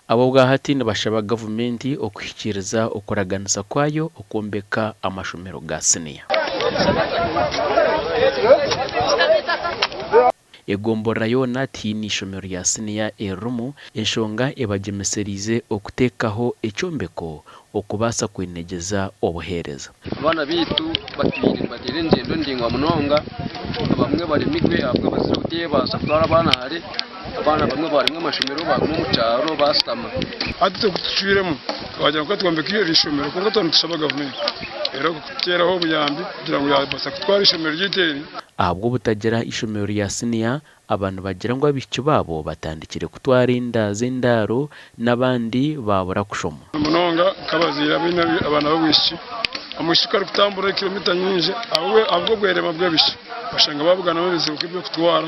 Aba obwahati nibashaba gavumenti okuhikiiriza okuraganisa kwayo okwombeka amashomero ga siniya. Egomborora yoona tihaine ishomero rya siniya eririmu, enshonga ebagyemesereize okuteekaho ekyombeko okubaasa kwenegyeza obuheereza. Abaana baitu batwire nibateera engyendo ndaingwa munonga, abamwe baremirwe ahabw'abazaire obuteebaasa kutwara abaana hare, abaana abamwe baremwa amashomero baaguma omu kyaro baashutama. Hati itwe ku tucwiremu twagira ngu ka twombeke eri ishomero kwonka twaba nitushaba gavumenti era kututeeraho obuyambi kugira ngu yaabaasa kutwara eishomero ryaitu eri. Ahabw'obutagira ishomero rya siniya, aba nibagira ngu abaishiki baabo batandikire kutwara enda z'endaaro n'abandi baabura kushoma. Munonga nk'abazaire abaine abaana b'abaishiki, omwishiki ku arikutambura ekiromita nyingi ahabw'obweremwa bw'ebishiki oshanga baabuganamu ebizibu nk'eby'okutwara,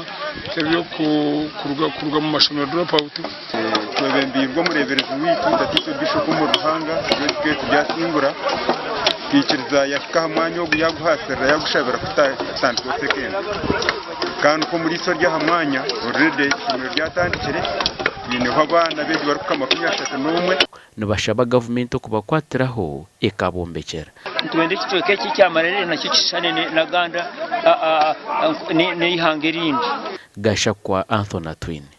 nk'eby'okuruga omu mashomero, drop out. Twebembeirwe omureeberezi waitu Tataitwe Bishop omuri Ruhanga George Kate Byasingura twikiriza yahika aha mwanya ogu yaguhaasirira yagushabira kutandikaho second kandi ku omuriisa ori aha mwanya already eishomero ryatandikire twineho abaana abeegi barikuhika 31. Nibashaba gavumenti okubakwatiraho ekabombekyera. Nitwenda ekicweka eki ekya Marerere nakyo kishushane n'agandi n'eihanga erindi. Gashakwa Anthony Atwine.